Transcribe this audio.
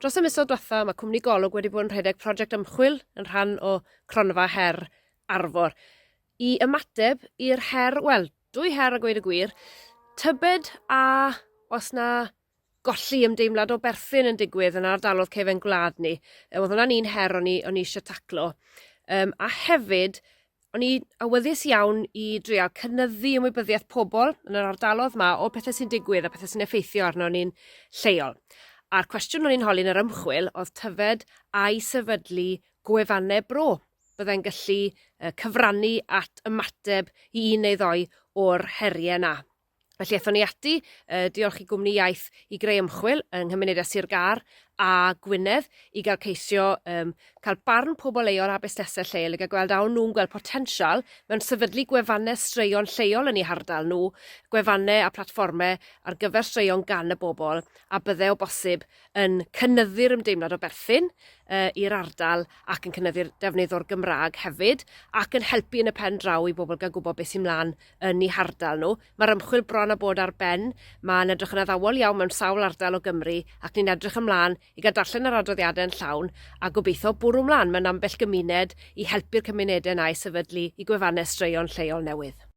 Dros y misoedd diwetha, mae Cwmni Golwg wedi bod yn rhedeg prosiect ymchwil yn rhan o Cronfa Her Arfor. I ymateb i'r her, wel, dwy her a gweud y gwir, tybed a os na golli ymdeimlad o berthyn yn digwydd yn ardalodd cefen gwlad ni. Oedd hwnna'n un her o'n i, o'n i eisiau taclo. Um, a hefyd, O'n i awyddus iawn i drial cynyddu ymwybyddiaeth pobl yn yr ardalodd 'ma o pethe sy'n digwydd a pethe sy'n effeithio arno ni'n lleol. A'r cwestiwn o'n i'n holi yn yr ymchwil oedd tyfed ai sefydlu gwefannau bro byddai'n gallu cyfrannu at ymateb i un neu ddou o'r heriau 'na. Felly aethon ni ati, diolch i Gwmni Iaith, i greu ymchwil yng nghymunedau Sir Gâr a Gwynedd i gael ceisio um, cael barn pobl leol a busnesau lleol i gael gweld a o'n nhw'n gweld potensial mewn sefydlu gwefannau straeon lleol yn eu hardal nhw, gwefannau a platfformau ar gyfer straeon gan y bobl a bydde o bosib yn cynyddu'r ymdeimlad o berthyn uh, i'r ardal ac yn cynyddu'r defnydd o'r Gymraeg hefyd ac yn helpu yn y pen draw i bobl gael gwybod beth sy'n mlaen yn eu hardal nhw. Mae'r ymchwil bron â bod ar ben, mae'n edrych yn addawol iawn mewn sawl ardal o Gymru ac ni'n edrych ymlaen i gael darllen yr adroddiadau yn llawn a gobeithio bwrw mlaen mewn ambell gymuned i helpu'r cymunedau yna i sefydlu eu gwefannau straeon lleol newydd.